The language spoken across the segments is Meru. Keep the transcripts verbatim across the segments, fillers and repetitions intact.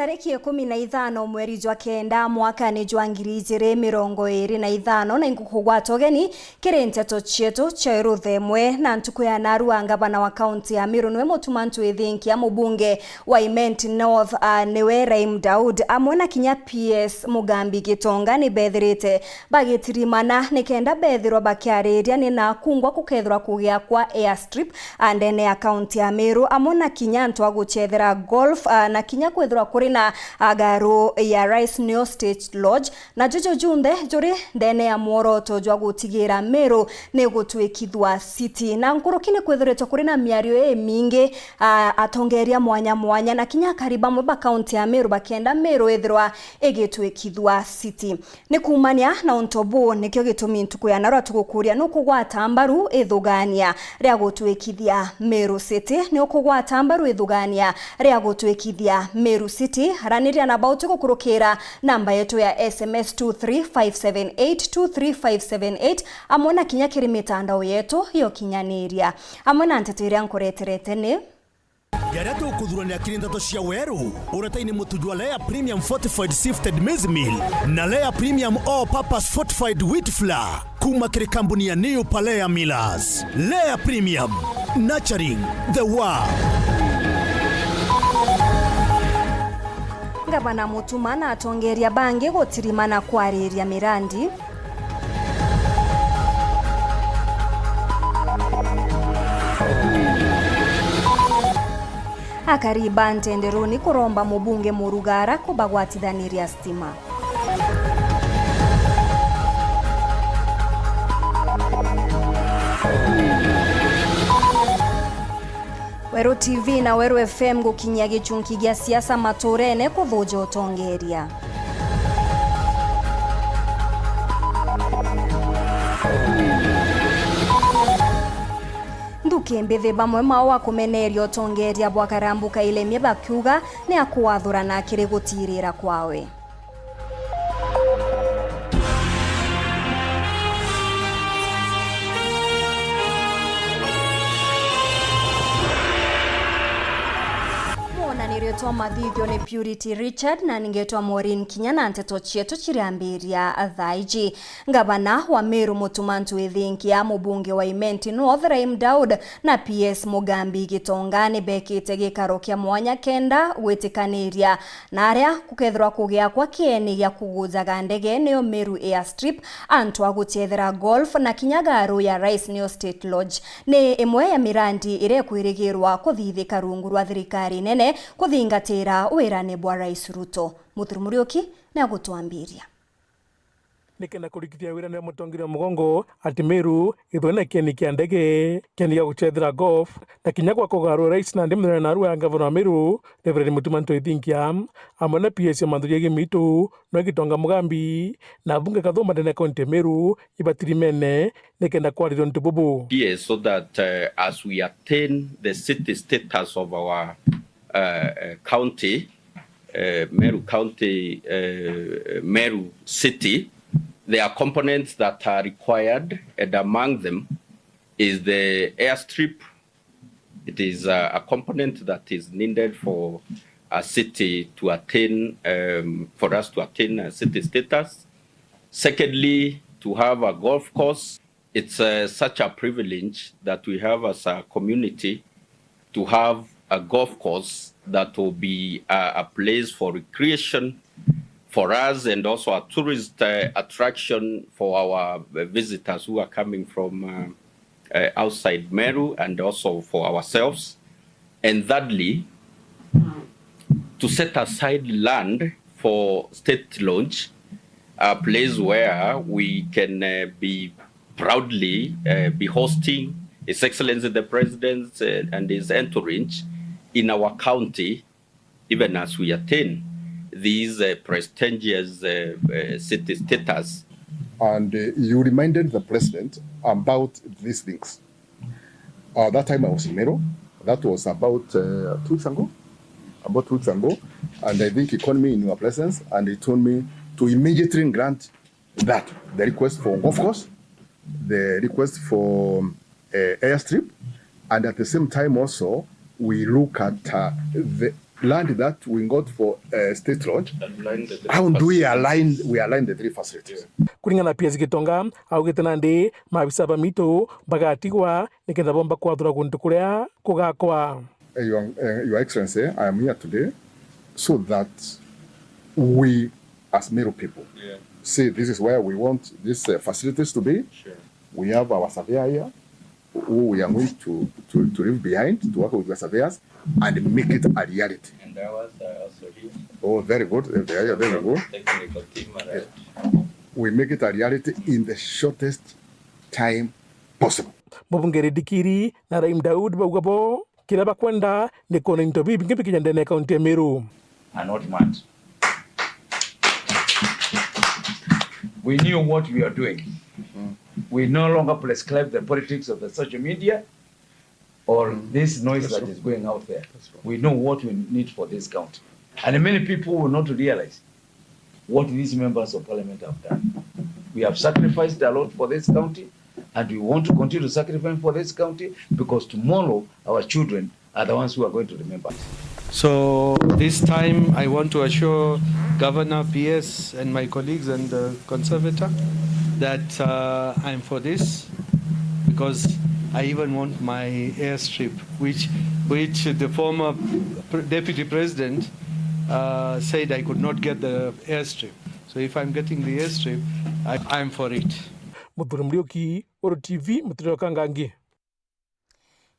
Tariki ikumi na ithano mweri jwa kenda mwakani jwa ngiri ijiri mirongo iri na ithano, na inkukugwata ugeni kiri nteto cietu cia irutha imwe. Na ntuku ya narua, ngavana wa kaunti ya Meru niwe Mutuma M'Ethingia, mubunge wa Imenti North, a, niwe Rahim Daud, amwe na kinya P S Mugambi Gitonga ni bethirite bagitirimana nikenda bethirwa bakiariria ni na kungwa kukethirwa kugia kwa airstrip a, ndene ya kaunti ya Meru, amwe na kinya antu a gucethera golf, a, na kinya kwithirwa kuri na, a, garu ya Rice Neo State Lodge, na juju junthe juri ndene ya mworoto jwa gutigira Meru ni gutwikithwa city. Na nkuruki ni kwithiritwe kuri na miario imingi, a, atongeria mwanya mwanya, na kinya akari bamwe ba kaunti ya Meru bakenda Meru ithirwa igitwikithwa city. Ni kuumania na untu buu, nikio gitumi ntuku ya narua tugukuria, nukugwata mbaru ithugania ria gutwikithia Meru City? Nukugwata mbaru ithugania ria gutwikithia Meru City? Araniria na bau tigukurukira namba yetu ya S M S two three five seven eight, two three five seven eight, amwe na kinya kiri mitandao yetu ya ukinyaniria, amwe na nteto iria nkureterete ni Jaria tukuthurania kiri nteto cia weru, uretaini mutu jwa Lea Premium Fortified Sifted Maize Meal na Lea Premium All Purpose Fortified Wheat Flour kuma kiri kambuni ya New Palea Millers. Lea Premium, nurturing the world. Ngavana Mutuma na atongeria bangi gutirimana kwariria mirandi. Akari ba Ntenderuni kuromba mubunge Murugara kubagwatithaniria stima. Weru T V na Weru F M gukinyia gichunki gia siasa maturene kuthuja utongeria. Nthuki mbithi bamwe mao wa kumeneria utongeria bwa Karambu Kailemie bakiuga ni akwathurana kiri gutirira kwawe. Mwonanirio twa mathithio ni Purity Richard na ningetwa Maureen Kinya, na nteto cietu ciriambiria thaa iji. Ngavana wa Meru Mutuma M'Ethingia, mubunge wa Imenti North Rahim Daud na P S Mugambi Gitonga ni bekite gikaro kia mwanya kenda gwitikaniria na aria kukethirwa kugia kwa kieni gia kugujaga ndege, niyo Meru Airstrip, antu a gucethera golf na kinya garu ya Rice Neo State Lodge. Ni imwe ya mirandi iria ikwirigirwa kuthithika rungu rwa thirikari nene kuthingatira wirane bwa Rais Ruto. Muthuri Muriuki ni agutwambiria. Nikenda kurikithia wirane wa mutongeria wa mugongo ati Meru ithwe na kieni kia ndege, kieni gia gucethera golf, na kinya gwa kugarura rais nandi muthenya narua ya ngavana wa Meru, Reverend Mutuma M'Ethingia, amwe na P S ya Mathuri ya Gimitu, na Gitonga Mugambi, na abunge kathumba ndene ya kaunti ya Meru, ibatirimene, nikenda kwariria untu bubu. Yes, so that, uh, as we attain the city status of our, uh, uh, county, uh, Meru County, uh, Meru City, there are components that are required, and among them is the airstrip. It is a, a component that is needed for a city to attain, um, for us to attain a city status. Secondly, to have a golf course. It's, uh, such a privilege that we have as a community to have a golf course that will be a, a place for recreation for us and also a tourist, uh, attraction for our, uh, visitors who are coming from, uh, uh, outside Meru and also for ourselves. And thirdly, to set aside land for state launch, a place where we can, uh, be proudly, uh, be hosting His Excellency the President, uh, and his entourage in our county, even as we attain these, uh, prestigious, uh, uh, city status. And, uh, you reminded the president about these things. Uh, that time I was in Meru. That was about, uh, two weeks ago. About two weeks ago. And I think he called me in your presence and he told me to immediately grant that, the request for golf course, the request for, uh, airstrip, and at the same time also, we look at, uh, the Land that we got for, uh, State Lodge. How do we align, we align the three facilities? Kuringana na P S Gitonga, augite nandi maabisa ba mitu bagatigwa nikenda bomba kwathura guntu kuria kugakwa. Eh, Your, eh, Your Excellency, I am here today so that we, as Meru people, yeah, say this is where we want these, uh, facilities to be. Sure. We have our surveyor here who we are going to, to, to leave behind to work with the surveyors and make it a reality. And I was, uh, also here. Oh, very good. Very, very good. Technical team arrived. We make it a reality in the shortest time possible. Mubunge Ridikiri na Raim Daud bauga bo kiria bakwenda ni kwona into bibingi bikinya ndene ya kaunti ya Meru. Are not mad. We knew what we are doing. We no longer prescribe the politics of the social media or this noise that is going out there. We know what we need for this county. And many people will not realize what these members of parliament have done. We have sacrificed a lot for this county, and we want to continue to sacrifice for this county, because tomorrow our children are the ones who are going to remember us. So this time I want to assure Governor, P S, and my colleagues and the conservator that, uh, I'm for this, because I even want my airstrip, which, which the former pr-, deputy president, uh, said I could not get the airstrip. So if I'm getting the airstrip, I, I'm for it. Muthuri Muriuki, Uru T V, Mutiriro Kangangi.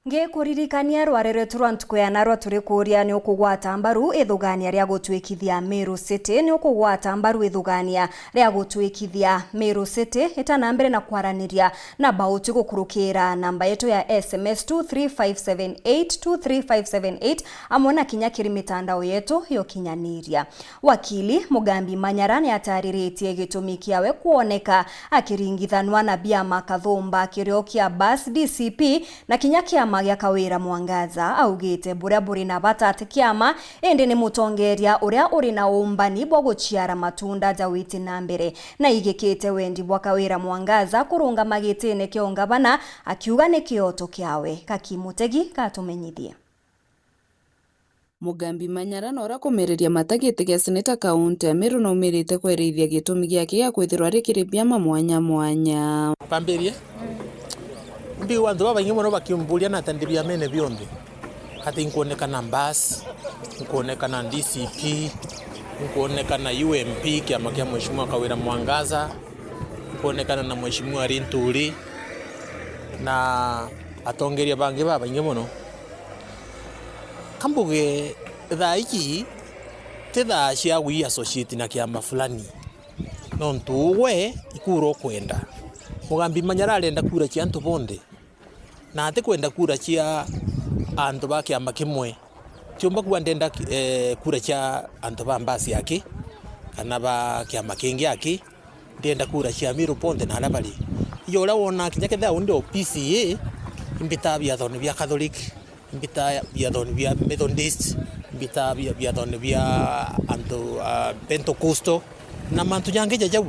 Ngikuririkania rware rwetu rwa ntuku ya narua turi kuuria, ni ukugwata mbaru ithugania ria gutwikithia Meru City? Ni ukugwata mbaru ithugania ria gutwikithia Meru City? Ita na mbere na kwaraniria na bauti gukurukira namba yetu ya S M S two three five seven eight, two three five seven eight, amwe na kinya kiri mitandao yetu ya ukinyaniria. Wakili Mugambi Manyara ni atariritie gitumi kiawe kwoneka akiringithanwa na biama kathumba kirio kia Bus D C P na kinya kiama gia Kawira Mwangaza. Augite buria buri na bata ti kiama, indi ni mutongeria uria uri na uumbani bwa guciara matunda ja witi na mbere, na igikite wendi bwa Kawira Mwangaza kurungama gitine kia ungavana, akiuga ni kioto kiawe. Gaki Mutegi gatumenyithie. Mugambi Manyara na uria kumereria mata giti gia seneta kaunti ya Meru naumirite kwerithia gitumi giake gia kwithirwa ari kiri biama mwanya mwanya. Mpambirie, mbigua antu babaingi mono bakimburia nata ndi biamene bionthe. Ati nkuoneka na Mbas, nkuoneka na D C P, nkuoneka na U M P, kiama kia Mheshimiwa Kawira Mwangaza, nkuonekana na Mheshimiwa Linturi, na atongeria bangi babaingi mono. Kambuge thaa iji ti thaa cia gwi associate na kiama fulani, nontu ugwe ikura ukwenda. Mugambi Manyara arenda kura cia antu bonthe, na atikwenda kura cia antu ba kiama kimwe. Tiumba kuga ndenda, eh, kura cia antu ba mbasi aki, kana ba kiama kingi aki. Ndienda kura cia Amiru bonthe na aria bari. Ijo uria wona kinya kethira undi o P C A, imbitaa biathoni bia Catholic, imbitaa biathoni bia Methodist, imbitaa bia-, biathoni bia antu, ah, Pentecostal, na mantu jangi ja jau.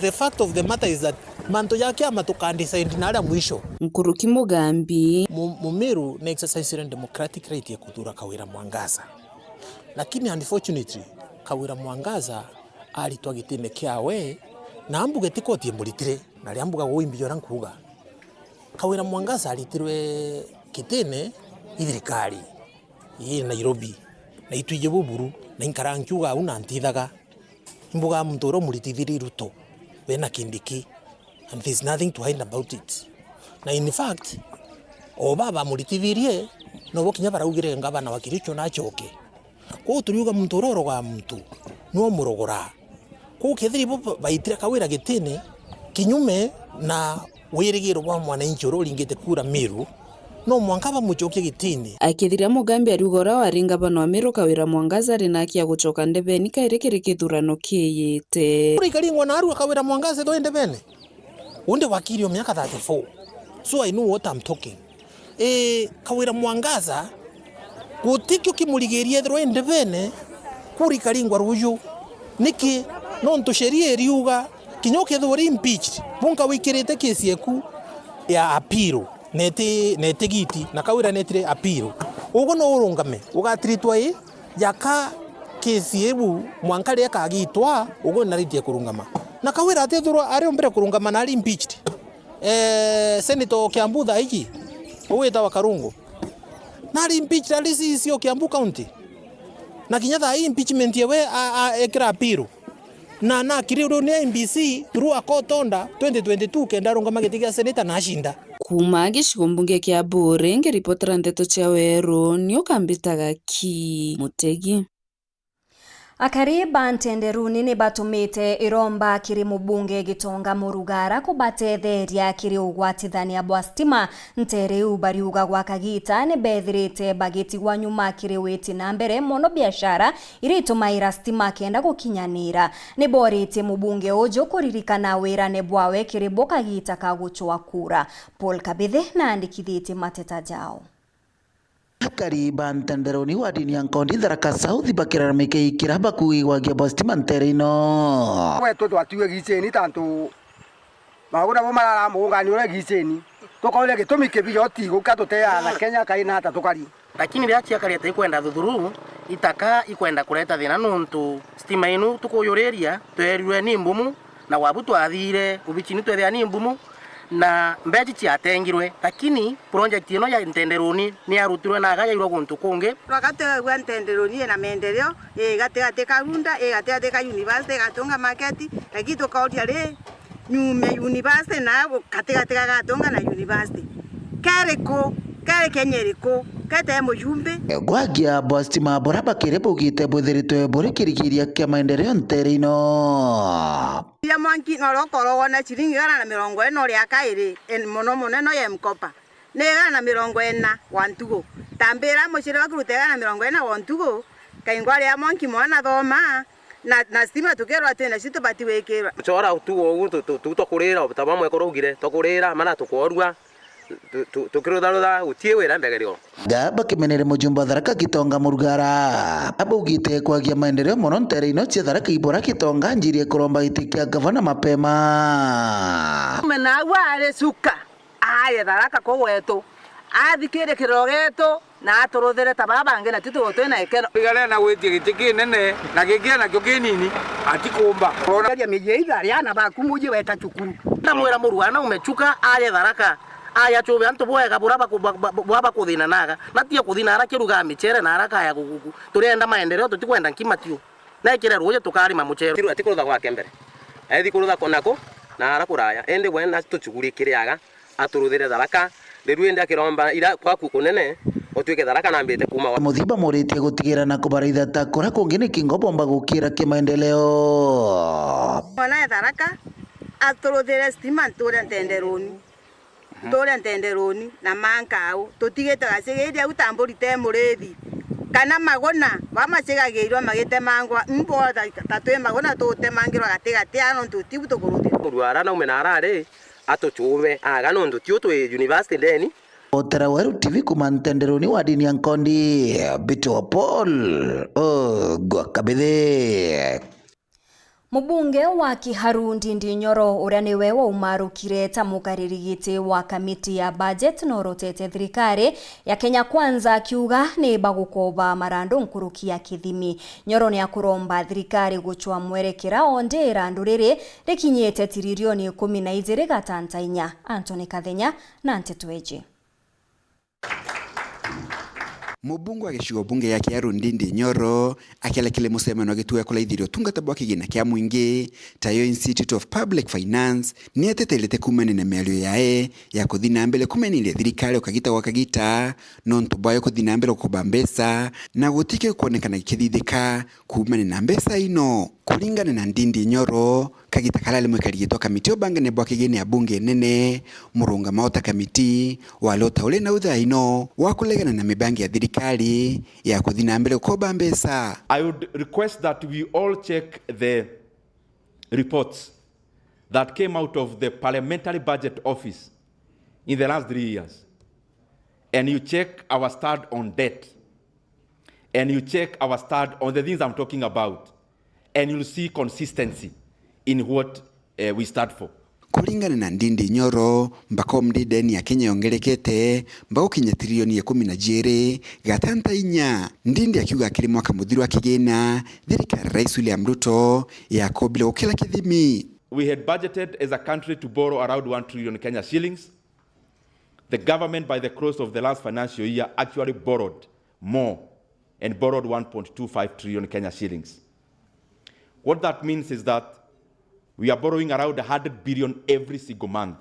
The fact of the matter is that mantu ja kiama tuka decide na aria mwisho. Nkuruki Mugambi. Mu-, Mumiru ni exercise democratic right ya kuthura Kawira Mwangaza. Lakini unfortunately, Kawira Mwangaza aritwa gitine kiawe, na ambuge ti koti imuritire, na ria mbuga uu imbi uria nkuuga. Kawira Mwangaza aritirwe gitine i thirikari ii Nairobi, na itwiji buburu, na inkara nkiuga au na ntithaga. Imbuga muntu uria umuritithirie Ruto, we na Kindiki, and there's nothing to hide about it. Na in fact, o baba bamuritithirie, nobo kinya baraugire ngavana wa Kericho nachoke. Kwou turiuga muntu uria urogaa muntu, niwe umurogoraa. Kwou kethira ibo ba-, baitire Kawira gitine, kinyume na wirigiro bwa mwananchi uria uringite kura Meru, no mwanka bamuchokie gitine. Akithiria Mugambi ariuga uria wari ngavana wa Meru Kawira Mwangaza ari na aki ya guchoka ndebeni kairi kiri kithurano kiiyite. Kura ikaringwa na arua Kawira Mwangaza ethwe ndebeni. Undi wakiri o miaka thirty-four. So I know what I'm talking. Ii, Kawira Mwangaza, gutikio kimurigiria ethirwa i ndebene, kura ikaringwa ruju. Niki? Nontu sheria iriuga, kinya ukethirwa uri impeached, bunka wikirite case yeku ya appeal, na iti, na iti giti, na Kawira netire appeal. Uguo no urungame, ugatiritwa i, Jaka kesi ibu mwanka riria kagitwa, ugu naritie kurungama. Na Kawira atithirwa ari umbire kurungama na ari impeached. Eh, Senator o Kiambu thaa iji, ugwitawa Karungu. Na ari impeached, ari C E C o Kiambu County. Na kinya thaa ii impeachment yewe a, a, ekira appeal. Na, na akiri riu ni I E B C through a court order twenty twenty-two kenda arungama giti gia senator na acinda. Kuuma gicigo mbunge kia Buuri, ngiripotera ndeto cia Weru, ni ukambitaga ki Mutegi. Akari ba Ntenderuni ni batumite iromba kiri mubunge Gitonga Murugara kubatetheria kiri ugwatithania bwa stima. Ntere iu bariuga gwa kagiita ni bethirite bagitigwa nyuma kiri witi na mbere mono biashara iria itumaira stima kenda gukinyanira. Ni boritie mubunge uju kuririkana wirane bwawe kiri bo kagiita ka gucwa kura. Paul Kabithi naandikithitie mateta jao. Akari ba Ntenderuni wadini ya Nkondi Tharaka South bakiraramika ikira bakuigwagia bwa stima ntere ino. Gwetu twatiwe giceni tantu Maundu nabo marara mugungani uria giceni. Tukoria gitumi kibio tigu ka tuteana Kenya kai na ata tukari. Lakini riria ciakari ati ikwenda thuthuru, itaka ikwenda kureta thina nuntu stima inu tukuyuriria twerirwe ni mbumu, na wabu twathire ubicini twethia ni mbumu, na mbeji ciatengirwe. Lakini project ino ya Ntenderuni ni yarutirwe na aga yairwa guntu kungi. Rwaka twegua Ntenderuni ina maendeleo, i gatigati ka Runda, i gatigati ka university, igatunga market, lakini tukauria ri, nyume university na gatigati ga Gatunga na university. Keriku, keri Kenya iriku, kete mujumbe? Gwagia bwa stima bura bakiri bugite bwithiritwe buri kirigiria kia maendeleo ntere ino. Ria mwanki no rokoro wona ciringi igana na mirongo ina uria kairi, en-, mono mono ino ya mkopa. Ni igana na mirongo ina wa ntugu. Tambira muciri waku ruta igana na mirongo ina wa ntugu, kaingwa ria mwanki mwana thoma, na, na stima tukirwa twina cio tubati gwikirwa. Chora utugo ugu tu-, tu-, tu-, tukurira, ta bamwe kuraugire, tukurira, mana tukorua, tu-, tu-, tukirutharutha, gutie wira mbegerio. Ga bakimenere mujumbe wa Tharaka Gitonga Murugara. Abaugite kwagia maendeleo mono ntere ino cia Tharaka ibora Gitonga njiri kuromba giti kia gavana mapema. Mena aua ari cuka. Aye Tharaka kuu wetu, athikire kiriro gietu, na aturuthire ta baa bangi, na twi tugwe twina ikeno. Igare na gwitie giti kinene, na gikia nakio kinini, atikumba. Uronaria miji iitha, ari aana baku muji weta cukuru. Ndamwira murwana umechuka, aye Tharaka, aye achuve antu bwega bura baku-, ba-, ba-, bwa bakuthinanaga, na tie kuthina ara kirugaa michere na ara kaya guguku. Turienda maendeleo, tutikwenda nkima tiu. Na ikire ruuji tukarima muchere. Atikurutha gwake mbere. Ethi kurutha ko nako, na ara kuraya. Indi we na tuchugurikiriaga, aturuthire Tharaka, riu indi akiromba ira kwaku kunene, utwike Tharaka nambite kuuma wa. Muthiba muritie gutigira na kubaraitha ta kura kungi ni kingo bomba gukira kimaendeleo. Mwana e Tharaka, aturuthire stima nture Ntenderuni. Nture Ntenderuni na manka au. Tutigite gacigiria au ta mburi te murithi. Kana maguna, bamacigagirwa magitemangwa, imbo ta, ta twi maguna tugutemangirwa gatigati aa nontu tibu tukuruthira. Murwara naume na arari, atuchume aga nontu tiu twi university ndeni. Otera Weru T V kuma Ntenderuni wadini ya Nkondi, Mbito wa Paul, Ogwa Kabithi. Mubunge wa Kiharu Ndindi Nyoro, uria niwe waumarukire ta mukariri giti wa kamiti ya budget, norotete thirikari ya Kenya Kwanza akiuga ni bagukoba marandu nkuruki ya kithimi. Nyoro ni akuromba thirikari gucwa mwerekera onde irandu riri rikinyite tiririoni ikumi na ijiri gatanta inya. Anthony Kathenya na nteto iji. Mubunge wa gicigo bunge gia Kiharu Ndindi Nyoro akiaria kiri mucemanio wa gituo gia kuraithiria utungata bwa kigina kia mwingi, tayo Institute of Public Finance, ni ateterete kuumania na miario yae ya kuthi na mbere kumenyeria thirikari o kagita gwa kagita nontu bwayo kuthi na mbere gukomba mbeca na gutiki kwonekana gikithithika kuumania na mbeca ino. Kuringana na Ndindi Nyoro, kagita karia ari mwikari gitwa kamiti ubangene bwa kigini ya bunge nene, murungamo ta kamiti wari o ta uri na uthaino wa kuregana na mibangi ya thirikari ya kuthi na mbere gukomba mbeca. I would request that we all check the reports that came out of the Parliamentary Budget Office in the last three years, and you check our stand on debt, and you check our stand on the things I'm talking about, and you'll see consistency in what, eh, we stand for. Kuringana na Ndindi Nyoro, mbakomdi deni ya Kenya yongerekete mbagukinya trilioni ikumi na jiiri gatanta inya. Ndindi akiuga akiri mwaka muthiru akigina, thirikari ya Rais William Ruto yakombire gukira kithimi. We had budgeted as a country to borrow around one trillion Kenya shillings. The government, by the close of the last financial year, actually borrowed more and borrowed one point two five trillion Kenya shillings. What that means is that we are borrowing around a hundred billion every single month.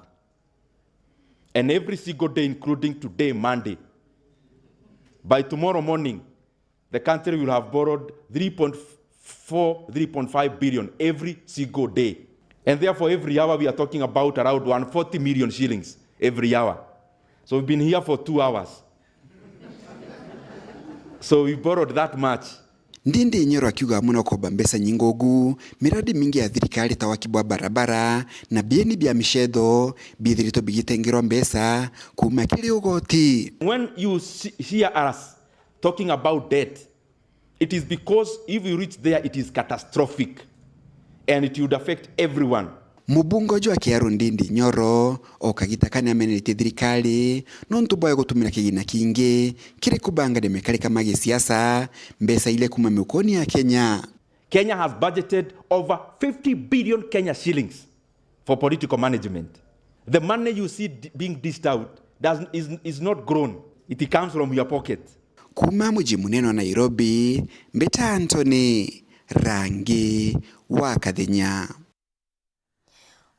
And every single day, including today, Monday, by tomorrow morning, the country will have borrowed three point four, three point five billion every single day. And therefore, every hour we are talking about around one forty million shillings every hour. So we've been here for two hours. So we borrowed that much. Ndindi Nyoro akiuga amwe na ukomba mbeca nyingungu, miradi mingi ya thirikari ta waki bwa barabara na bieni bia micetho biithiritwe bigitengerwa mbeca kuuma kiri ugoti. When you see, hear us talking about debt, it is because if you reach there, it is catastrophic and it would affect everyone. Mubunge uju wa Kiaru Ndindi Nyoro o kagita kani ameneretie thirikari nontu bwa gutumira kigina kingi kiri kubangania mikarika ma gisiasa, mbeca ile kuma miukoni ya Kenya. Kenya has budgeted over fifty billion Kenya shillings for political management. The money you see d-, being dished out does, is, is not grown. It comes from your pocket. Kuma muji munene wa Nairobi, mbita Anthony Rangi wa Kathenya.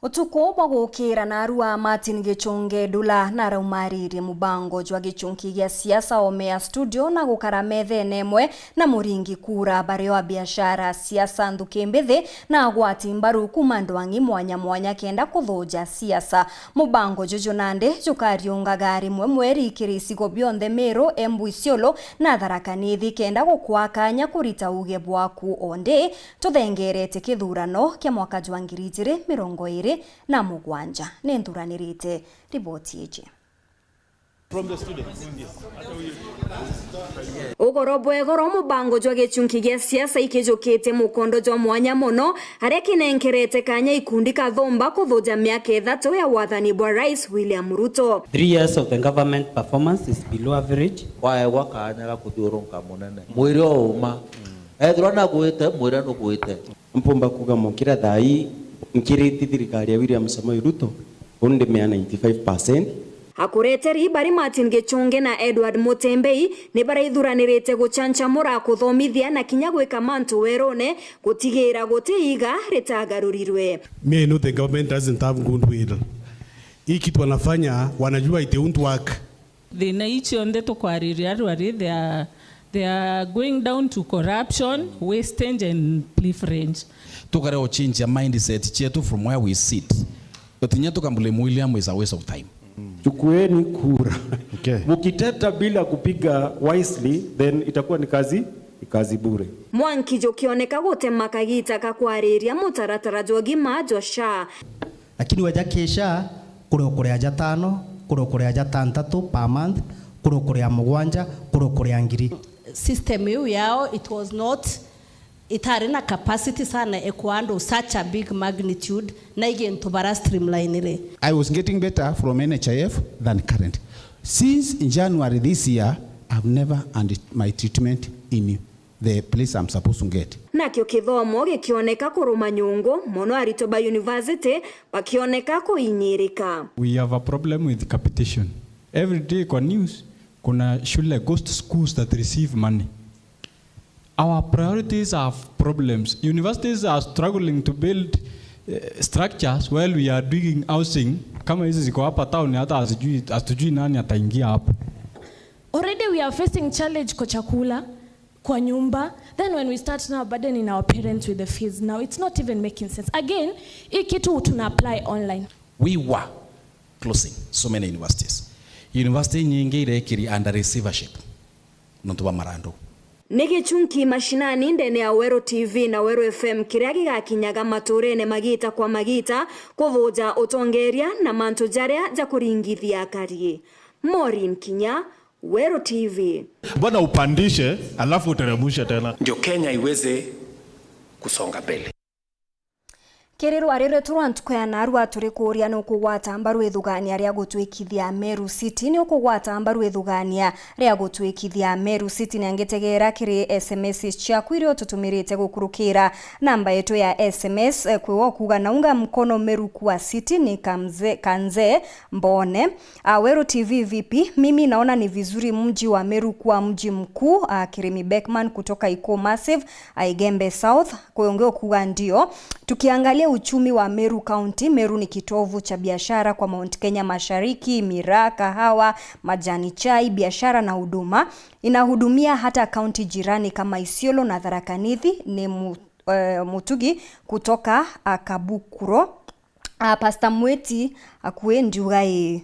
Utuku bwa gukira narua, Martin Gichunge Ndula naraumaririe mubango jwa gichunki gia siasa o mea studio na gukara methene imwe na muringi kura bario a biashara, siasa nthuki mbithi na agwati mbaru kuma ndwang'i mwanya mwanya kenda kuthuja siasa. Mubango juju nandi jukariungaga rimwe mweri kiri icigo bionthe Meru, Embu, Isiolo na Tharaka Nithi kenda gukwaa kanya kurita uge bwaku o ndi. Tuthengerete kithurano kia mwaka jwa ngiri ijiri mirongo iri na mugwanja. Ni nthuranirite riboti iji. Ugoro bwa igoro, mubango jwa gichunki gia siasa ikijukite mukondo jwa mwanya mono, aria kinenkerete kanya ikundi kathumba kuthuja miaka ithatu ya wathani bwa Rais William Ruto. Three years of the government performance is below average. Waegwa kanya ga kuthiurunka munene, mwiri o uma. Ethirwa nagwite, mwire nugwite. Mpumba kuuga mukira thaa ii nkiriti thirikari ya William Samoei Ruto, uu ndi mea ninety-five percent. Akureteri bari Martin Gichunge na Edward Mutembei ni baraithuranirite guchanchamura, kuthomithia na kinya gwika mantu werune gutigira guti iiga ritagarurirwe. Me, I know the government doesn't have goodwill. Hii kitu wanafanya, wanajua it won't work. Thina ii cionthe tukwariria rwari, they are, they are going down to corruption, wastage and pilferage. Tukare uchinjia mindset cietu from where we sit. Utinya tukamblame William is a waste of time. Chukueni kura. Okay. Mukiteta bila kupiga wisely, then itakuwa ni kazi, ni kazi bure. Mwanki jukioneka gutema kagita ka kwariria mutaratara jwa ugima jwa SHA. Lakini weja ki SHA, kuri ukuria jatano, kuri ukuria jatantatu per month, kuri ukuria mugwanja, kuri ukuria ngiri. System iu yao, it was not, itari na capacity sana e ku handle such a big magnitude, na igintu bara streamline ri. I was getting better from N H I F than current. Since January this year, I've never had my treatment in the place I'm supposed to get. Nakio kithomo gikioneka kuruma nyungu mono, aritwa ba university bakioneka kuinyirika. We have a problem with capitation. Every day kwa news, kuna shule, ghost schools that receive money. Our priorities have problems. Universities are struggling to build, eh, structures while we are digging housing. Kama hizi ziko hapa town, hata hatujui, hatujui nani ataingia hapo. Already we are facing challenge kwa chakula, kwa nyumba. Then when we start now burdening our parents with the fees, now it's not even making sense. Again, hii kitu tuna apply online. We were closing so many universities. University nyingi irekiri under receivership nontu bwa marandu. Ni gichunki mashinani ndene ya Weru T V na Weru F M kiria gigakinyaga maturene magita kwa magita kuthuja utongeria na mantu jaria ja kuringithia akari. Maureen Kinya, Weru T V. Mbona upandishe, alafu uteremshe tena? Ndio Kenya iweze kusonga mbele. Kiri rwari rwetu rwa ntuku ya narua, turi kuuria, ni ukugwata mbaru ithugania ria gutwikithia Meru City? Ni ukugwata mbaru ithugania ria gutwikithia Meru City? Na ngitegeera kiri S M S ciaku iria ututumirite gukurukira namba yetu ya S M S, eh, kwi wo kuuga, naunga mkono Meru kuwa city ni Kamze-, Kanze Mbone. Ah, Weru T V vipi? Mimi naona ni vizuri mji wa Meru kuwa mji mkuu. Ah, Kirimi Beckman kutoka Ikuu Massive, ah, Igembe South. Kwi ungi ukuuga, ndio. Tukiangalia uchumi wa Meru County, Meru ni kitovu cha biashara kwa Mount Kenya Mashariki, miraa, kahawa, majani chai, biashara na huduma. Inahudumia hata kaunti jirani kama Isiolo na Tharaka Nithi. Ni mu-, eh, Mutugi kutoka, ah, Kabukuro. Ah, Pastor Mweti, akui ndiuga ii.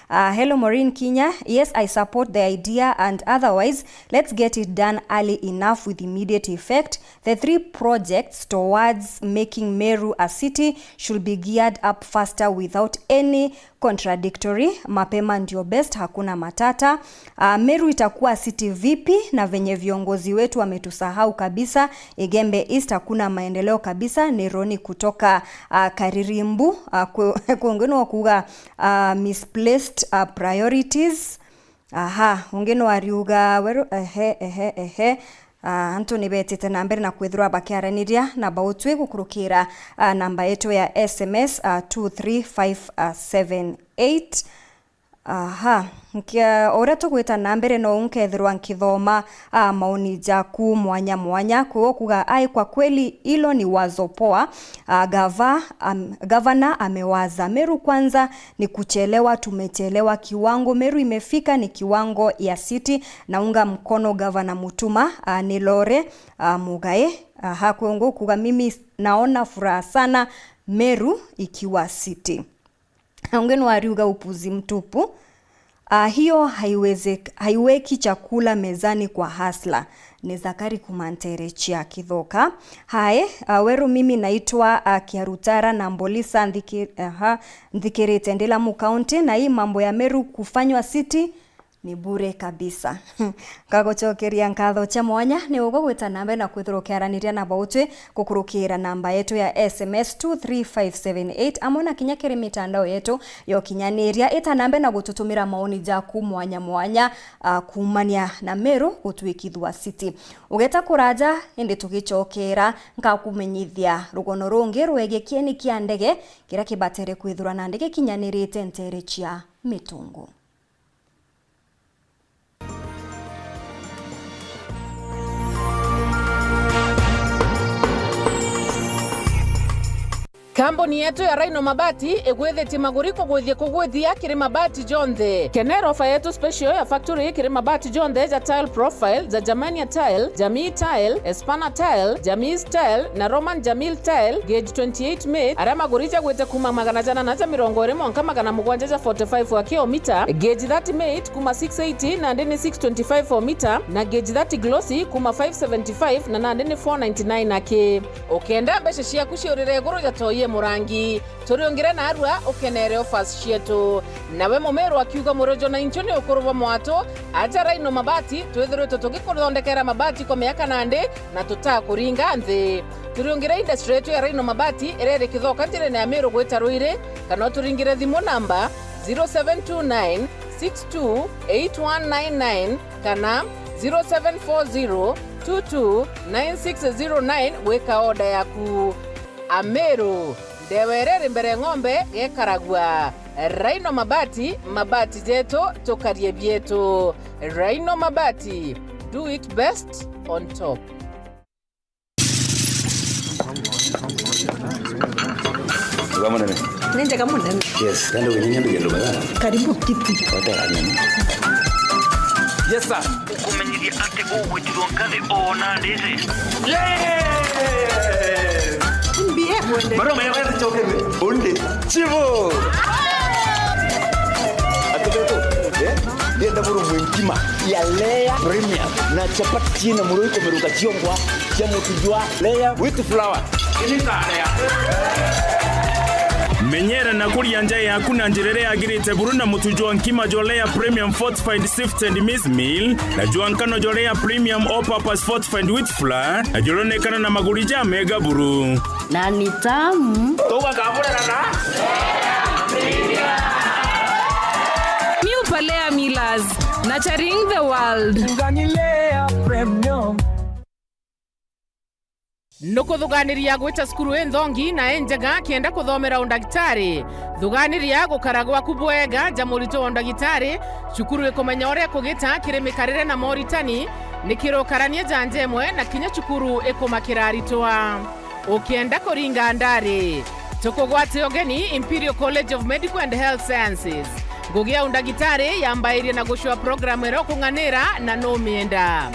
Ah, hello Maureen Kinya. Yes, I support the idea, and otherwise, let's get it done early enough with immediate effect. The three projects towards making Meru a city should be geared up faster without any contradictory. Mapema ndio best, hakuna matata. Ah, Meru itakuwa city vipi na venye viongozi wetu wametusahau kabisa? Igembe East hakuna maendeleo kabisa. Ni Roni kutoka, ah, Karirimbu. Ah, kwe-, kwengi no kuuga, ah, misplaced, ah, priorities. Aha, ungi no ariuga Weru, ehe, ehe, ehe. Ah, antu ni betite na mbere na kwithirwa bakiaraniria na bautwi gukurukira, ah, namba yetu ya S M S, ah, two three five seven eight. Aha, nkia-, o uria tugwita na mbere, nou nkethirwa nkithoma, ah, maoni jaku mwanya mwanya. Kwi wo kuuga, ai, kwa kweli hilo ni wazo poa. Ah, gava-, am-, gavana amewaza. Meru kwanza ni kuchelewa, tumechelewa. Kiwango Meru imefika ni kiwango ya city. Naunga mkono gavana Mutuma, ah, ni Lore, ah, Mugae. Aha, kwi ungi ukuuga, mimi naona furaha sana Meru ikiwa city. Ungi no ariuga, upuzi mtupu. Ah, hiyo haiweze-, haiweki chakula mezani kwa hustler. Ni Zakari kuma Ntere cia Kithoka. Hai, ah, Weru, mimi naitwa, ah, Kiarutara na Mbolisa, nthiki-, aha, nthikirite ndi Lamu County, na hii mambo ya Meru kufanywa city ni bure kabisa. Ngagucokeria nkatho cia mwanya ni ugwe gwita na mbere na kwithirwa ukiaraniria na bautwi gukurukira namba yetu ya S M S two three five seven eight, amwe na kinya kiri mitandao yetu ya ukinyaniria. Ita na mbere na gututumira maoni jaku mwanya mwanya, ah, kuumania na Meru gutwikithua city. Ugeta kuraja, indi tugicokera, nkakumenyithia rugono rungi rwegie kieni kia ndege kiria kibatere kwithirwa nandi gikinyanirite ntere cia Mitungu. Kambuni yetu ya Rhino Mabati igwithitie maguri kugwithia kugwithia kiri mabati jonthe. Kenera ofa yetu special ya factory kiri mabati jonthe ja tile profile, ja Germania tile, Jamii tile, Espana tile, Jamii tile na Roman Jamil tile, gauge twenty-eight mate, aria maguri jagwite kuma magana jana na ja mirongo iri mwanka magana mugwanja ja forty-five wa kilomita, gauge thirty mate kuma six eighty nandi ni six twenty-five o mita, na gauge thirty glossy kuma five seventy-five na nandi ni four ninety-nine aki. Ukenda mbeca ciaku ciurire iguru jatoyie murangi, turiungire narua ukenere offers cietu. Nawe mumeru akiuga, murojo na inchu ni ukuru bwa mwatu, aja Rhino Mabati, twithiritwe tugikuthondekera mabati kwa miaka nandi na tutakuringa nthi. Turiungire industry yetu ya Rhino Mabati iria iri Kithoka njirene ya Meru gwita Ruiri, kana uturingire thimu namba zero seven two nine six two eight one nine nine kana zero seven four zero two two nine six zero nine gwika order yaku. Ameru, ndewa iria iri mbere ng'ombe gekaragua. Rhino Mabati, mabati jetu, tukarie bietu. Rhino Mabati, do it best on top. Tuga munene. Ni njega munene. Yes, kandi winyanya nduge ndume. Karibu kiti. Wata nini? Yes, sir. Ukumenyithia ati ugwitirwo nkathi ona ndisi. Yes! Mbie kwende. Maroma ya kwenda chokebe. Undi. Chivo. Atubeto. Eh? Ndienda buru mwentima ya layer premium na chapati china muro ikomeruka chiongwa cha mutu jwa layer with flour. Ini kare ya. Menyera na Ya nja yaku na njira iria yagirite buru na mutu jwa nkima jwa Lea Premium Fortified Sifted Maize Meal, na jwa nkano jwa Lea Premium All Purpose Fortified Wheat Flour, na juronekana na maguri ja mega buru. Na ni tamu. Tugakamurana na New Palea Millers, nurturing the world. Ngani Lea Premium. Nukuthuganiria gwita cukuru inthongi na injega kenda kuthomera undagitari? Thuganiria gukara gwaku bwega ja murito wa undagitari. Cukuru ikumenya uria kugita kiri mikarire na moritani, nikirukarania ja njemwe na kinya cukuru ikumakira aritwa. Ukienda kuringa ndari, tukugwate ugeni Imperial College of Medical and Health Sciences. Ngugi ya undagitari yambairie na gucua programu iria ukung'anira na numienda.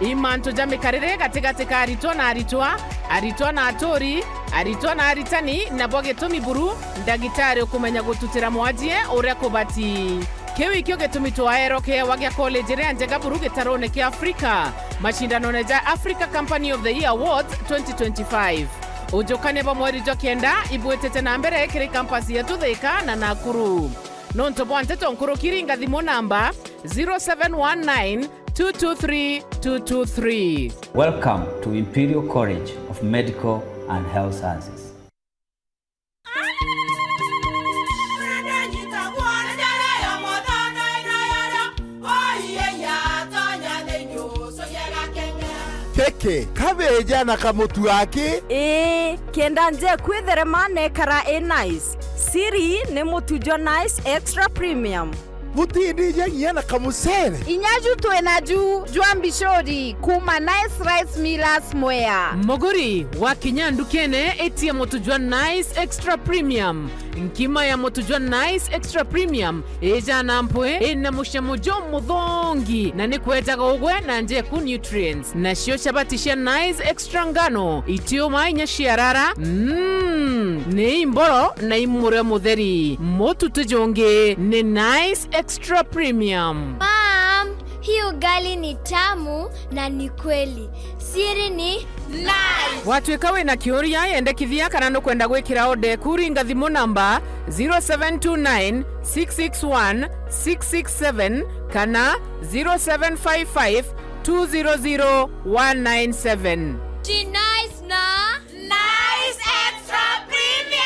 I mantu ja mikarire gatigati ka aritwa na aritwa, aritwa na aturi, aritwa na aritani, nabo gitumi buru ndagitari ukumenya gututira mwajie uria kubati. Kiu ikio gitumi twaeerwa kiewa gia college iria njega buru gitarone kia Afrika, macindanone ja Africa Company of the Year Awards twenty twenty-five. Ujukania bwa mweri jwa kenda ibwitite na mbere kiri campus yetu Thika na Nakuru. Nontu bwa nteto nkuruki, ringa thimu namba zero seven one nine two two three two two three. Welcome to Imperial College of Medical and Health Sciences. Kiki kabeeja na kamutu aki? Ii, kenda nje kwitherema nekara i nice. Siri ni mutu jwa Nice Extra Premium. Butindija nginya na kamucere? Inya ju twi naju jwa mbicuri kuuma Nice Rice Millers Mwea. Muguri, wakinya ndukene, itia mutu jwa Nice Extra Premium. Nkima ya mutu jwa Nice Extra Premium ijana mpwi, ina mucamo jumuthongi, na ni kwejaga ugwe na njeku nutrients. Nacio chabati cia Nice Extra Ngano itiuma inya ciarara. Mm, ni imboro na imurio mutheri. Mutu ti jungi, ni Nice Extra Premium. Mom, hii ugali ni tamu na ni kweli. Siri ni Nice. Watwika wina kiuria, yendekithia kana nukwenda gwikira order eku, ringa thimu namba zero seven two nine six six one six six seven kana zero seven five five two zero zero one nine seven. Ti Nice na Nice Extra Premium.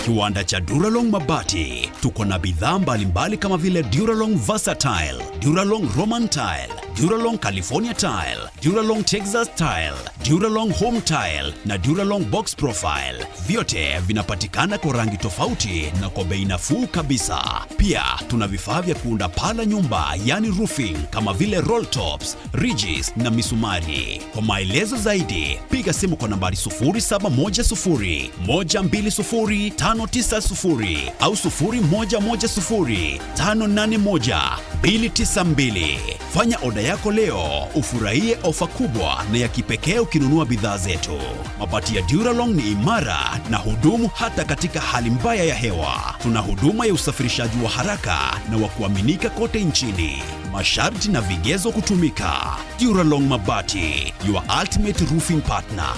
Kiwanda cha Duralong Mabati. Tuko na bidhaa mbalimbali kama vile Duralong Versatile, Duralong Roman Tile, Duralong California Tile, Duralong Texas Tile, Duralong Home Tile na Duralong Box Profile. Vyote vinapatikana kwa rangi tofauti na kwa bei nafuu kabisa. Pia tuna vifaa vya kuunda paa la nyumba, yani roofing, kama vile roll tops, ridges na misumari. Kwa maelezo zaidi, piga simu kwa nambari sufuri saba moja sufuri, moja mbili sufuri, tano tisa sufuri au sufuri moja moja sufuri, tano nane moja, mbili tisa mbili. Fanya oda yako leo, ufurahie ofa kubwa na ya kipekee ukinunua bidhaa zetu. Mabati ya Duralong ni imara na hudumu hata katika hali mbaya ya hewa. Tuna huduma ya usafirishaji wa haraka na wa kuaminika kote nchini. Masharti na vigezo kutumika. Duralong Mabati, your ultimate roofing partner.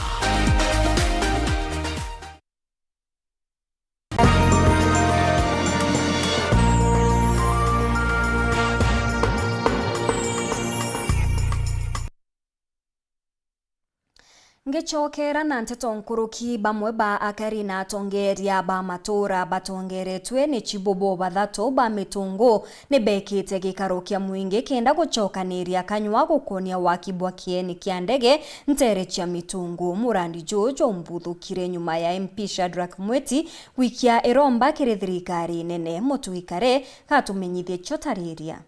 Ngicokera na nteto nkuruki, bamwe ba akari na atongeeria ba matuura batongeeretwe ni cibubu bathatu ba mitungu ni beekite gikaro kia mwingi kenda gucokaniria kanywa gukonia waki bwa kieni kia ndege nteere cia mitungu. Murandi juu jwaumbuthukiire nyuma ya M P Shadrack Mwiti gwikia iromba kiri thirikari nene. Mutwikare gatumenyithie cio tariria.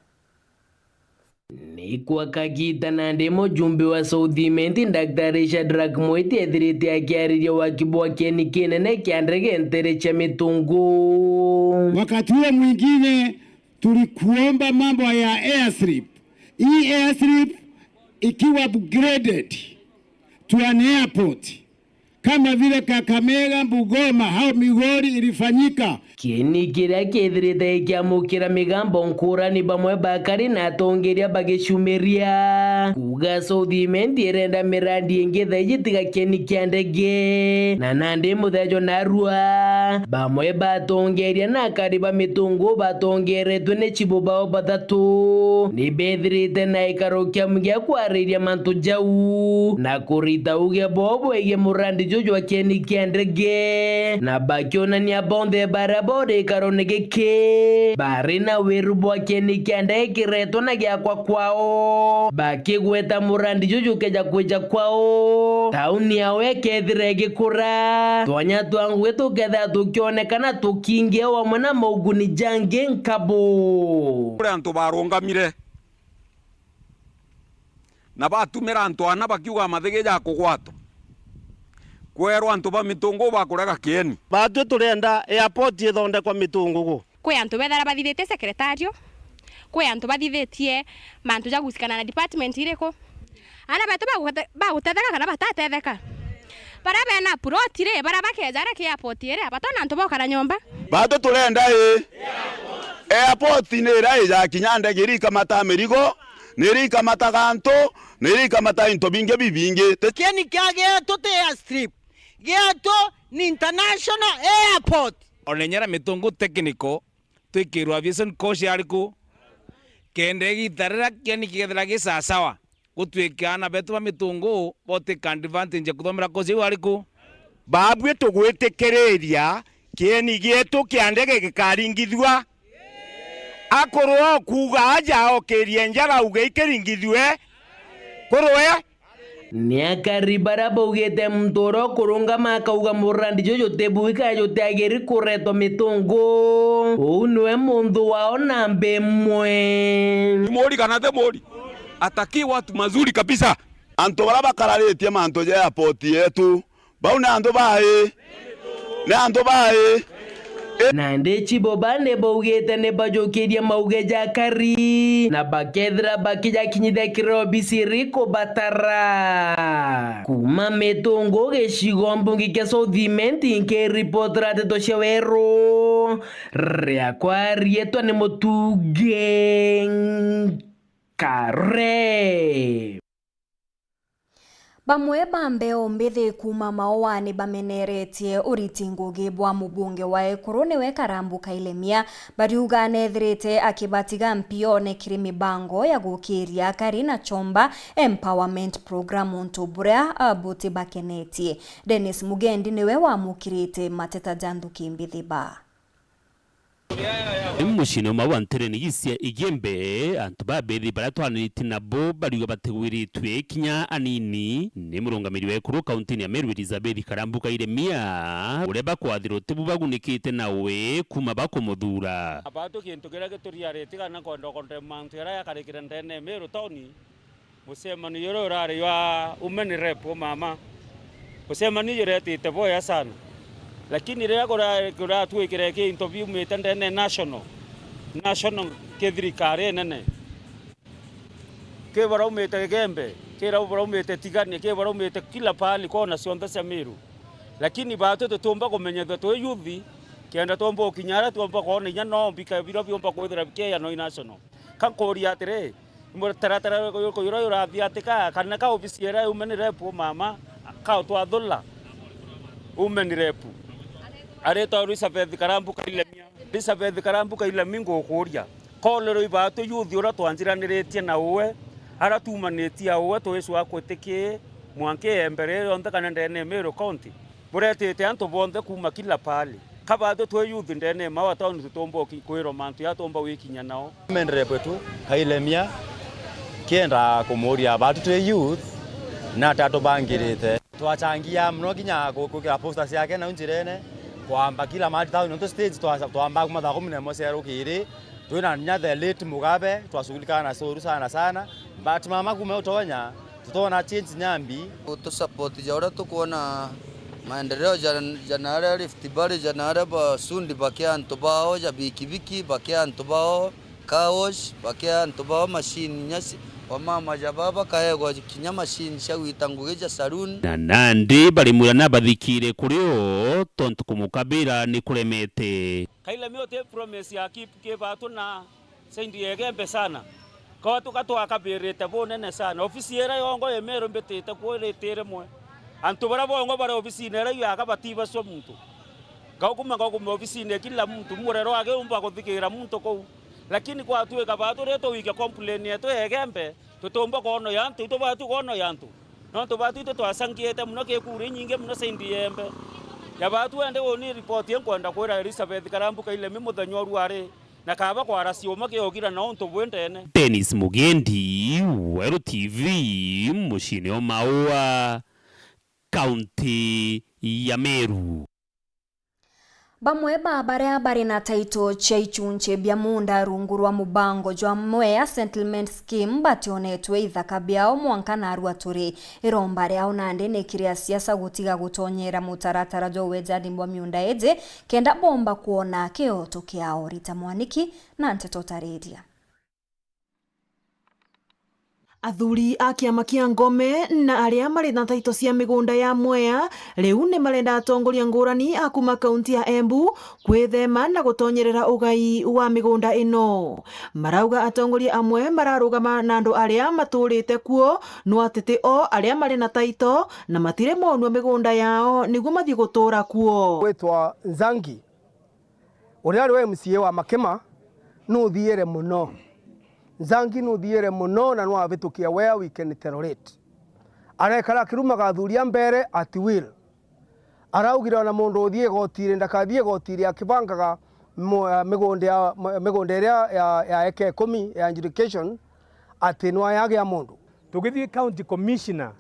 Ni kwa kagiita nandi mujumbe wa South Imenti, Daktari Shadrack Mwiti ethirite akiariria waki bwa kieni kinene kia ndege nteere cia mitungu. Wakati huo mwingine tulikuomba mambo ya airstrip. Hii airstrip ikiwa upgraded to an airport, kama vile Kakamega, Bungoma au Migori ilifanyika. Kieni kiria kithirite gikiamukira migambo nkurani, bamwe bakari na atongeria bagicumiria kuuga South Imenti irenda mirandi ingi thaiji tiga kieni kia ndege. Na nandi muthejo narua, bamwe batongeria na akari ba Mitungu batongeretwe ni chibo bao bathatu ni bethirite na ikaro kiamu gia kwariria mantu jau na kurita uge boo bwegie murandi juju jwa kieni kia ndege, na bakionania bonthe baria bori ikarone giki bari na wiru bwa kieni kia ndege kiretwe na giakwa kwao, bakigweta murandi juju keja kwija kwao, tauni yao ikethira igikura, twanya twa ngugi tukethira tukionekana tukingia wamwe na mauguni jangi nkabu. Kuri antu barungamire na batumira antu ana bakiuga mathigi ja kugwatwa, kwerwa antu ba Mitungu bakurega kieni. Batwi turenda airport ithondekwa Mitungugu. Kwi antu bethira bathithitie secretariat, kwi antu bathithitie mantu jagusikana na department iriku. Ana betu bagute-, bagutetheka kana batatetheka? Baria bena plot ri, baria bakeja aria ki airport iri, batona antu bokara nyomba. Batu turenda i airport ni iria ijakinya ndege iria ikamata mirigo, ni iria ikamataga antu, ni iria ikamata into bingi bibingi. Te- Kieni kia getu ti airstrip, getu ni international airport. Ona inya ria Mitungu technical, twikirwa aviation coach ariku? Kenda igita riria kieni kigethira gi sasawa, gutwike aana betu ba Mitungu botake advantage ya kuthomera course iu ariku? Babui tugwitikiriria kieni gietu kia ndege gikaringithua. Akurwa okuuga aja okirie njara auge ikiringithue kurwe. Ni akari baria baugite muntu uria ukurungama akauga murandi juju ti bui kana jutiagiri kuretwa Mitungu. Uu niwe muntu wao namba imwe. Ni muri kana ti muri? Ataki watu mazuri kabisa. Antu baria bakararitie mantu ja airport yetu, bau ni antu bai. Ni antu bai. Nandi chibo bandi baugite ni bajukirie mauge ja akari, na bakethira bakijakinyithia kiri obisi iri kubatara. Kuuma Mitungu gicigo mbunge kia South Imenti, nkiripotera nteto cia weru, riakwa riitwa ni Mutugi Nkare. Bamwe ba mbeo mbithi kuuma Maua ni bameneretie uriti ngugi bwa mubunge wa Ekuru niwe Karambu Kailemia, bariuga nethirite akibatiga mpione kiri mibango ya gukiria akari na Chomba Empowerment Program, untu buria buti bakenetie. Dennis Mugendi niwe wamukirite mateta ja nthuki mbithi ba. Muciine umwe wa ntereni cia Igembe, antu babethi baria twaniritie nabo bariuga batigwiritue kinya anini ni murungamiri wa Ekuru kauntiine ya Meru Elizabeth Karambu Kailemia, uria bakwathirwa tibu bagunikite nawe kuuma bakumuthuura. Batu kintu kiria gituriarite kana kwenda kwenda mantu jaria jakarikire ndene ya Meru tauni. Mucemanio juria urari jwa women rep, o mama. Mucemanio juretite bwega sana. Lakini riria kura-, kuratwikire ki into biumite ndene national, national ki thirikari inene. Ki baraumite Igembe, ki baraumite Tigania, ki baraumite kila pahali kona cionthe cia Meru. Lakini batu tutiumba kumenyethua twi youth, kenda tuumba gukinya aria tuumba kwona inya no mbika biria biumba kwithira bikeya no national. Ka nkuuria atiri, mutaratara juriku juria jurathiatika, kana ka obisi iria ya women rep, o mama, ka utwathula women rep? Aritwa Elizabeth Karambu Kailemia. Elizabeth Karambu Kailemia, ngukuuria, ka uri rui batu youth uria twanjiraniritie na uwe, aria tuumanitie a uwe, twicua kwitikia mwanka ya mbere yonthe kana ndene ya Meru County? Buretite antu bonthe kuuma kila pahali. Ka batu twi youth ndene ya Maua town tutiumba uki-, kwirwa mantu ya tuumba gwikinya nao. Women rep wetu, Kailemia, kienda kumuuria batu twi youth, na ata tubangirite. Twachangia muno kinya ku-, kwikira posters ciake nau njirene, kwamba kila mahali town, nontu stage twa-, twamba kuma thaa kumi na imwe cia rukiri, twina kinya the late Mugabe, twashughulikaga na Soru sana sana. But mama kuma utonya, tutona change nyambi. Utu support ja uria tukwona maendeleo ja, ja naria Rift Valley, ja naria ba sundi bakia antu bao, ja bikibiki bakia antu bao, car wash bakia antu bao, machine nya ci-, Wamama ja baba kaegwa kinya machine cia gwita ngugi ja saloon. Na nandi barimwira nabathikire kuri o, tontu kumukabira ni kuremete. Kailemi uti promise ya keep kibatu na sendi egembe sana. Kwa tuka twakabirite bunene sana. Ofisi ira yongo ya Meru mbitite kuo ritire mwe. Antu bara bongo bara ofisine ira yaka batibacwa muntu. Ngaukuma ngaukuma ofisine kila muntu, murero agiumba kuthikiira muntu kuu. Lakini kwatuika batu ri tuwike complain yetu egembe, tutumba kwono ya antu, itu batu kwono ya antu. Nontu batu itu twacangiite muno kikuri nyingi muno sendi yembe. Ya batu ende uni report inkwenda kwira Elizabeth Karambu Kailemi muthenya uruari. Na kaba kwara ciuma kiogira na untu bwi ndene. Dennis Mugendi, Weru T V, muciine o Maua, kaunti ya Meru. Bamwe ba baria bari na taito cia ichunchi bia munda rungu rwa mubango jwa Mwea Settlement Scheme bationetwe ithaka biao mwanka narua turi. Iromba riao nandi ni kiri asiasa gutiga gutonyera mutaratara jwa uwejani bwa miunda iji, kenda bomba kwona kioto kiao. Rita Mwaniki na nteto tariria. Athuri a kiama kia Ngome na aria mari na taito cia migunda ya Mwea riu ni marenda atongoria ngurani a kuma kaunti ya Embu kwithema na gutonyerera ugai wa migunda ino. Marauga atongoria amwe mararugama na andu aria maturite kuo no ati ti o aria mari na taito na matiri monua migunda yao niguo mathii gutura kuo. Gwitwa Nzangi, uria ari we M C A wa Makima, nuthiire mono. Nzangi nuthiire mono na nwabitukia where we can tolerate. Arekara akirumaga athuri a mbere at will. Araugire ona mundu uthii igotiri ndakathii igotiri akibangaga mu-, eh, migunda ya, mu-, migunda iria ya, ya eka ikumi ya adjudication ati nwayagia mundu. Tugithii county commissioner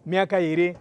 miaka iri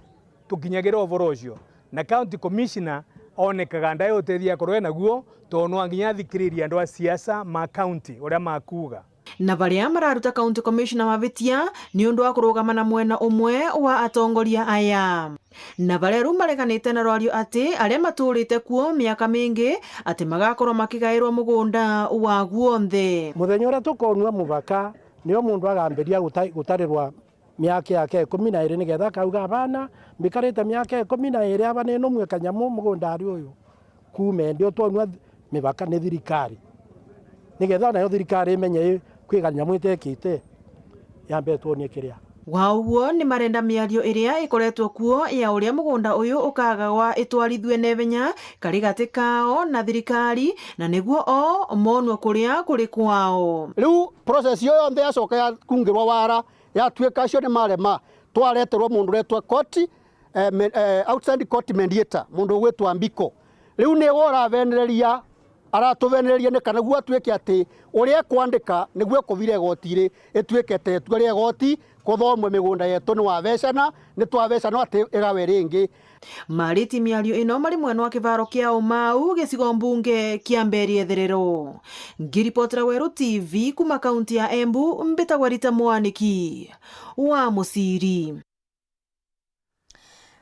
tukinyagira uvoro ucio, na county commissioner onekaga ndai utethia akorwe naguo, tondu nwa nginya athikiririe andu a siasa ma county uria makuuga. Na baria mararuta county commissioner mabitia ni undu wa kurugama na mwena umwe wa atongoria aya. Na baria riu mareganite na rwario ati aria maturite kuo miaka mingi ati magakorwa makigairwa mugunda wa guonthe. Muthenya uria tukonua mubaka, nio mundu agambiria guta-, gutarirwa miaka yake ikumi na iri, nigetha akauga, "Abana, mbikarite miaka ikumi na iri aba ninumue kanyamu mugundari uyu." Kuuma indi utwonua th-, mibaka ni thirikari, nigetha nayo thirikari imenye i kwi kanyamu itekite, yambe itwonie kiria. Wa uguo, ni marenda miario iria ikoretwo kuo ya uria mugunda uyu ukagagwa itwarithue na ibenya kari gati kao na thirikari, na niguo o monue kuria kuri kwao. Riu process iyo yonthe yacoka yakungirwa wara, yatuika acio ni marema, twareterwa mundu uretwa court, eh, me-, eh, outside court mediator, mundu ugwitwa Mbiko. Riu niwe urabenereria, aratubenereria ni kana guo atuike ati uria ekwandika niguo ekubira igoti ri, ituike ta itua ria igoti, kuthomwe migunda yetu ni wabecana, ni twabecana ati igawe ringi. Mariti miario ino mari mwena wa kivaro kia Umau, gicigo mbunge kia Mberi Ethiriro. Ngiripotera Weru T V kuma kaunti ya Embu, mbitagwa Rita Mwaniki wa Muciri.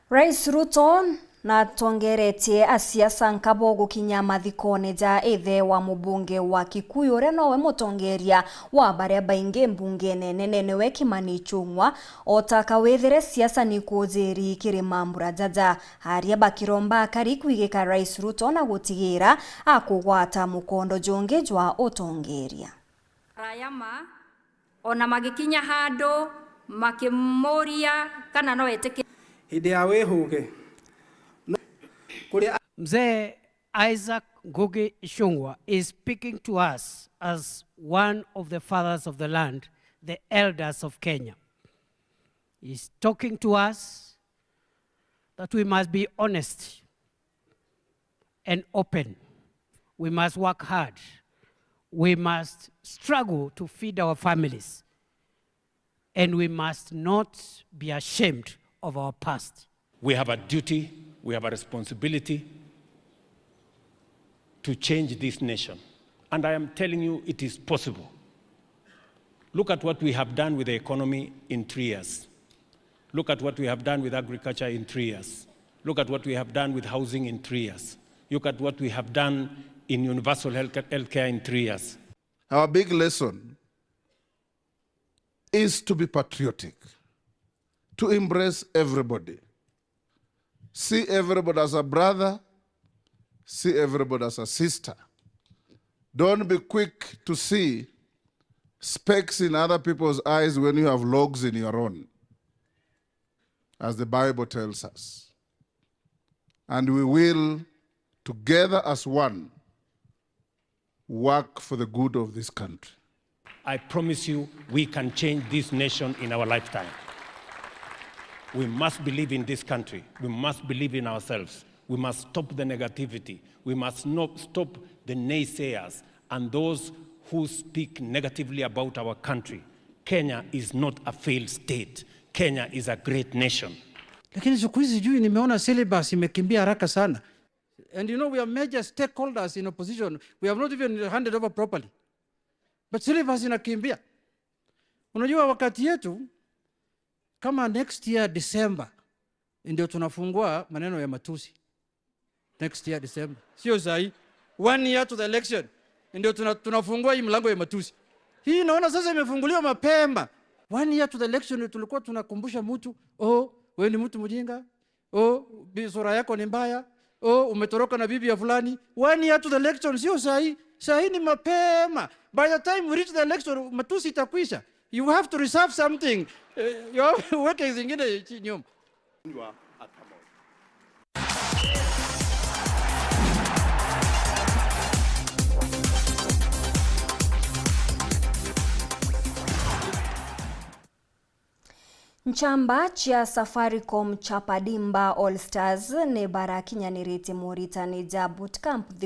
Rais Ruto natongeretie asiasa nkabo gukinya mathikone ja ithe wa mubunge wa Kikuyu, uria nowe mutongeria wa baria baingi mbungene nene, niwe Kimani Ichung'wa, o ta kawithire siasa ni kujiri kiri mambura jaja. Aria bakiromba akari kwigika Rais Ruto na gutigira akugwata mukondo jungi jwa utongeria. Rayama, ona magikinya handu makimuria kana no etike. Hindi ya wihuge. No, kuri a- Mzee Isaac Ngugi Ichung'wa is speaking to us as one of the fathers of the land, the elders of Kenya. He's talking to us that we must be honest and open. We must work hard. We must struggle to feed our families. And we must not be ashamed of our past. We have a duty, we have a responsibility to change this nation. And I am telling you, it is possible. Look at what we have done with the economy in three years. Look at what we have done with agriculture in three years. Look at what we have done with housing in three years. Look at what we have done in universal health, healthcare in three years. Our big lesson is to be patriotic, to embrace everybody. See everybody as a brother, see everybody as a sister. Don't be quick to see specks in other people's eyes when you have logs in your own, as the Bible tells us. And we will, together as one, work for the good of this country. I promise you, we can change this nation in our lifetime. We must believe in this country. We must believe in ourselves. We must stop the negativity. We must not stop the naysayers and those who speak negatively about our country. Kenya is not a failed state. Kenya is a great nation. Lakini siku hizi sijui, nimeona syllabus imekimbia haraka sana. And you know, we are major stakeholders in opposition. We have not even handed over properly. But syllabus inakimbia. Unajua wakati yetu, kama next year December, ndio tunafungua maneno ya matusi. Next year December. Sio sahi. One year to the election, ndio tuna-, tunafungua hii mlango ya matusi. Hii naona sasa imefunguliwa mapema. One year to the election ndio tulikuwa tunakumbusha mtu, "Oh, wewe ni mtu mjinga. Oh, bi-, sura yako ni mbaya. Oh, umetoroka na bibi ya fulani." One year to the election, sio sahi. Sahi ni mapema. By the time we reach the election, matusi itakwisha. You have to reserve something. Eh, you have uweke zingine chi-, nyuma. Nchamba cia Safaricom cha Padimba All Stars ni barakinyaniritie Moritani ja Bootcamp thiku